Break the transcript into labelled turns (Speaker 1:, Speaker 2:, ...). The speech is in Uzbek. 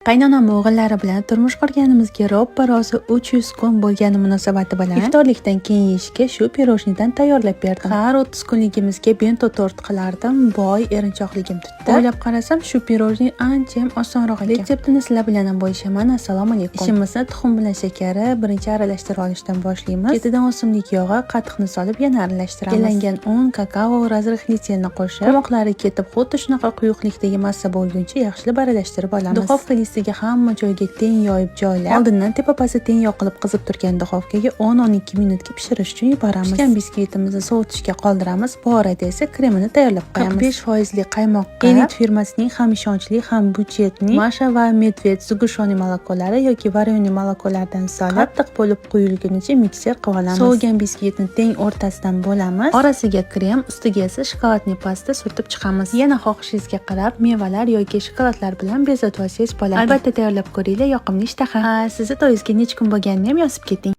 Speaker 1: Qaynonam o'g'illari bilan turmush qurganimizga roppa rosa 300 kun bo'lgani munosabati bilan iftorlikdan keyin yeyishga shu пирожный dan tayyorlab berdim. Har 30 kunligimizga bento tort qilardim, boy erinchoqligim tutdi. O'ylab qarasam, shu пирожный ancha ham osonroq ekan. Retseptini sizlar bilan ham bo'lishaman. Assalomu alaykum. Ishimizni tuxum bilan shakari birinchi aralashtirib olishdan boshlaymiz. Ketidan o'simlik yog'i, qatiqni solib, yana aralashtiramiz. Elangan un, kakao, разрыхлитель ni qo'shib, tomoqlari ketib, xuddi shunaqa quyuqlikdagi massa bo'lguncha yaxshilab aralashtirib olamiz. Duxovka listiga hamma joyga teng yoyib joylab, oldindan tepa pasti teng yoqilib qizib turgan duxovkaga 10-12 minutga pishirish uchun yuboramiz. Pishgan biskvitimizni sovutishga qoldiramiz. Bu orada esa kremini tayyorlab qo'yamiz. 45 foizli qaymoqqa Elit firmasining ham ishonchli, ham byudjetli Masha va Медведь сгущённый молоко lari yoki варёный молоко lardan solib, qattiq bo'lib quyilgunicha mikser qilib olamiz. Sovigan biskvitni teng o'rtasidan bo'lamiz. Orasiga krem, ustiga esa шоколадный pasta surtib chiqamiz. Yana xohishingizga qarab mevalar yoki shokoladlar bilan bezatib olsangiz bo'ladi. Albatta tayyorlab ko'ringlar, yoqimli ishtaha. Ha, sizni to'yingizga necha kun bo'lganini ham yozib keting.